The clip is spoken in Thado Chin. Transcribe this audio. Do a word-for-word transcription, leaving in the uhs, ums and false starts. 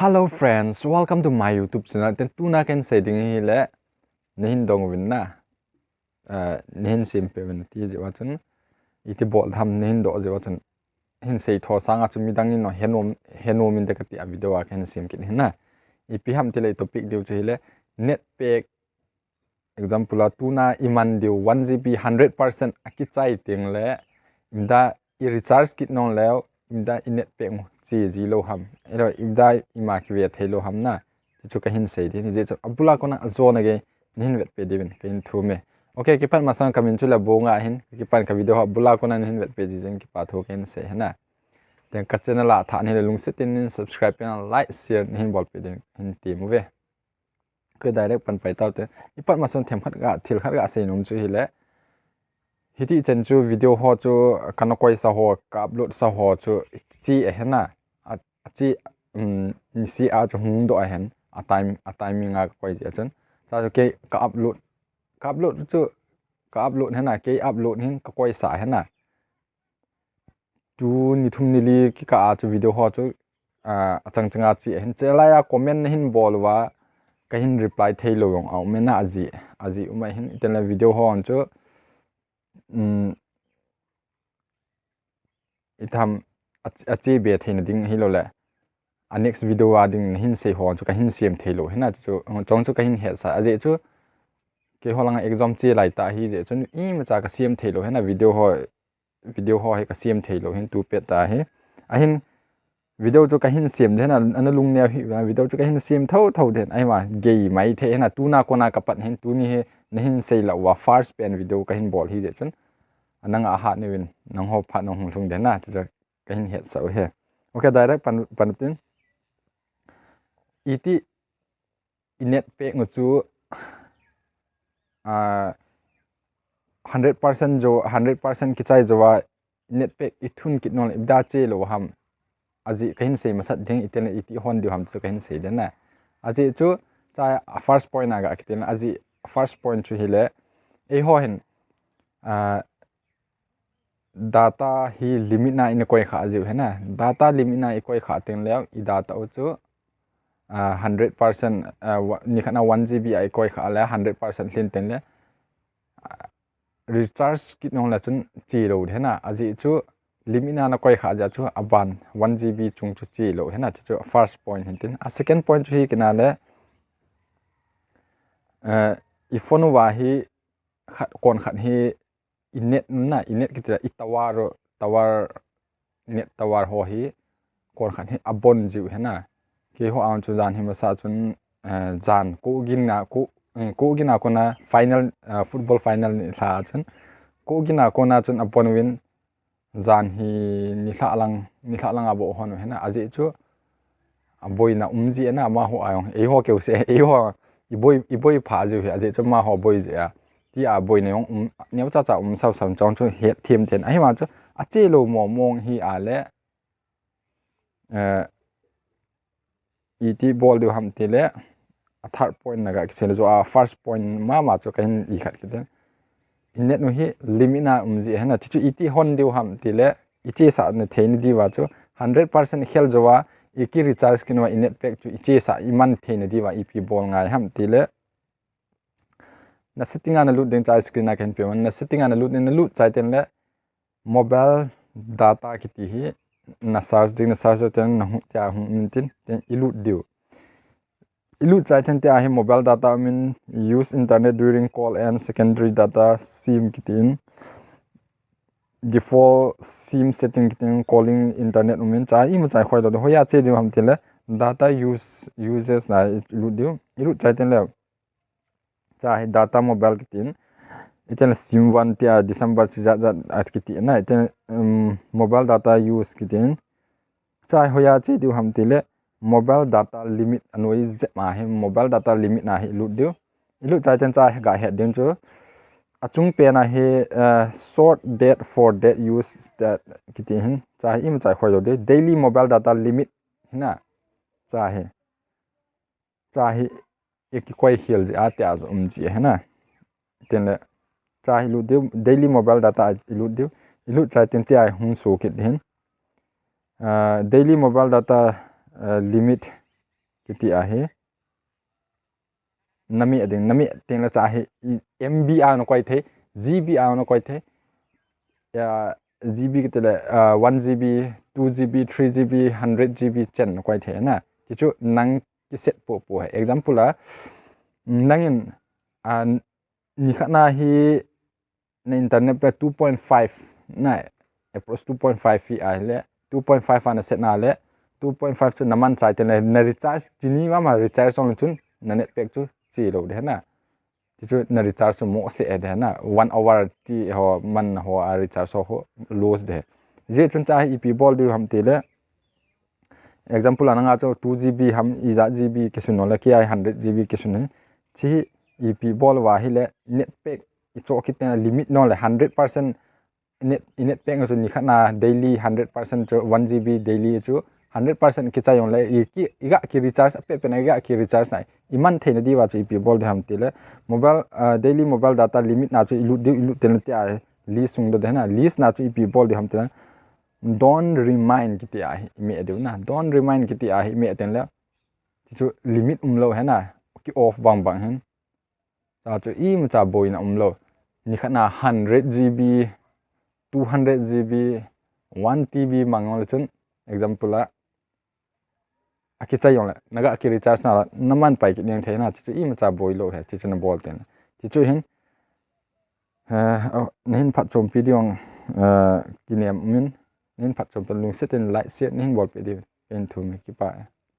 Hello friends, welcome to my YouTube channel. Ten tuna kahin sei ding hi le, nahin dong uvin na. Uh, nahin sem pe uvin ti jeh a chun. Iti bol tham nahin doh jeh a chun. Hin sei tho sanga chu midang in no henom, henom in de kati a video a kahin sem kit hin na. Ipi ham ti le topic diu chu hi le, net pack Example a tuna iman diu one G B hundred percent akichai teng le, imda i recharge kit nong leu, imda i net pack mu chi ji lou ham. Elo imda ima kive thei lou ham na. Chu kahin sei ding, je chu abula kona ajona gei, nahin vet pe diuvin, kahin thum e. Okay, kipan masang kamin chu le Bonga hin, kipan ka video ho abula kona nahin vet pe ji jeng kipa thu kahin sei hena. Then ka channel a tha ni le lungset in subscribe and like, share nahin bol pe ding, hin ti mu ve. Kei direct pan pai tau te. Ipat masang themkhat ga, thil khat ga sei nom chu hi le. Hiti chen chu video ho chu kana koi sa ho, ka upload sa ho chu chi e hena. A, a chi, um, nisi a chu hung doh a hen. A time, a timing a ka koi ji a chun. Sa chu kei ka upload. Ka upload chu, ka upload hena, kei upload hin ka koi sa hena. Tu ni thum ni li kikah a chu video ho chu, ah, achang chang a chi ahin. Chelai a comment nahin bol uva, kahin reply thei lou jong a um e na aji, aji um ahin. Iten le video ho chu, um, itham a, ache be theina ding hi lou le. A next video a ding nahin sei ho chu kahin sem thei lou hena chu, chong chu kahin het sa. Aji chu, kei ho langa exam che lai ta hi je chu, imacha ka sem thei lou hena video ho, video ho hi ka sem thei lou hin tu pet ta hi. Ahin video chu kahin sem den, ana lung neo hi, video chu kahin sem tho tho den. Ahi ma, gei mai thei hena, tuna kona ka pat hin, tuni hi nahin sei lou uva first pen video kahin bol hi je chun. Anang a hat ni vin, nang ho phat nong hung lhung den na, chu chu kahin het sa u he. Okay, direct pan, pan tin. Iti i net pack ngu chu, ah, hundred percent jo, hundred percent kichai jo a net pack i thun kit nong le, ida che lou ham. Aji kahin sei masat ding, iten le iti hon diu ham chu kahin sei den na. Aji chu, cha a first point a ga kitin, aji first point chu hi le, ei ho hin, ah, data hi limit na i koi kha jiu hena. Data limit na i koi kha teng leu, i data u chu, ah, hundred percent, ah, wa-, ni khat na one G B a i koi kha le, hundred percent lhin teng le, ah, recharge kit nong le chun chi lou hena. Aji chu limit na na koi kha ja chu aban one G B chung chu chi lou hena. Chu chu first point hin tin. A second point chu hi kina le, eh, i phone uva hi khat, kon khat hi i net na, i net kiti le i tower, tower, net tower ho hi kon khat hi abon jiu hena. Kei ho ang chu jan hi masa chun, eh, jan ko gin na, ko, eh, ko gin na kona final, eh, football final ni lha chun. Ko gin na kona chun abon uvin jan hi ni lha lang, ni lha lang a bou hon u hena. Aji chu, a boina um ji e na, amaho a jong, eiho keu se, eiho, i boi, i boi pha jiu hi, aji chu amaho boi ji a. Ti a boina jong um, neo cha cha um sau sam chong chu het them ten. Ahi ma chu, ache lou mo mong hi a le, eh, iti bol diu ham ti le, a third point na ga kisel jo a first point mama chu kahin i khat kit den. I net u hi limit na um ji hena, chu chu iti hon diu ham ti le, i che sa na thei ni diu va chu hundred percent khel jo a, i ki recharge kit nau a i net pack chu i che sa i man thei ni diu va ipi bol ngai ham ti le. Na setting a na lut ding chai screen a kahin pe man, na setting a na lut ding, na lut chai ten le mobile data kiti hi na search ding, na search ten na hung tia hung min tin, ten i lut diu. I lut chai ten tia hi mobile data min use internet during call and secondary data sim kiti in default sim setting kiti in calling internet umin cha i mu chai khoi lo de hoya che diu ham ti le data use, uses na i lut diu. I lut chai ten le cha hi data mobile kiti in, iten sim one tia December chi jat jat at kiti na, iten, um, mobile data use kiti in, cha hoya che diu ham ti le mobile data limit anoi je ma hi mobile data limit na hi lut diu. I lut chai ten cha hi ga het ding chu. Achung pen a hi, uh, short date for date use that kiti hin. Cha hi i mu chai khoi lo de daily mobile data limit hina. Cha hi. Cha hi i ki koi khel ji a tia jo um ji hena. Ten le cha hi lut diu, daily mobile data i lut diu. I lut chai ten tia hung su kit hin. Uh, daily mobile data, uh, limit kiti ahi. Nami ading, nami ting la cha hi, M B a na koi thei, G B a na koi thei. Ya, G B kiti le, uh, one G B, two G B, three G B, hundred G B chen na koi thei na. Ti chu nang kiset po po hai. Example a, nangin, uh, nikhat na hi na internet pe two point five na approach two point five hi a le two point five ana set na le two point five chu naman chai ten le na recharge chini mama recharge song chun na net pack chu chi lo de na. Ti chu na recharge chu mo se de na one hour ti ho man ho a recharge ho lose de. Je chun cha hi ipi bol diu ham ti le example a nanga chu two G B ham ija G B kisun le kia hundred G B kisun. Chi hi ipi bol va hi le net pack i cho kit na limit no le hundred percent net i net pack chu nikhat na daily hundred percent chu one G B daily chu hundred percent kichai jong le i ki i ga ki recharge pe pe na i ga ki recharge na i man thei na diu va chu ipi bol de ham ti le mobile uh, daily mobile data limit na chu i lut diu i lut ten ti a list sung do de na list na chu ipi bol de ham ti le don't remind kiti a hi me diu na don't remind kiti a hi me ten le ti chu limit um lo he na ki off bang bang hen. Cha chu ima cha boina um lo. Nikhat na hundred G B, two hundred G B, one T B mang le chun example a. A kichai jong le, na ga ki recharge na la, na man pai ki niang thei na, chu ima cha boi lo he, chu na bol ten. Chu hin, uh, na hin phat chompi diu ang, uh, kinem min, na hin phat chompi lungset in like share, na hin bol pe diu, in thu mi kipa.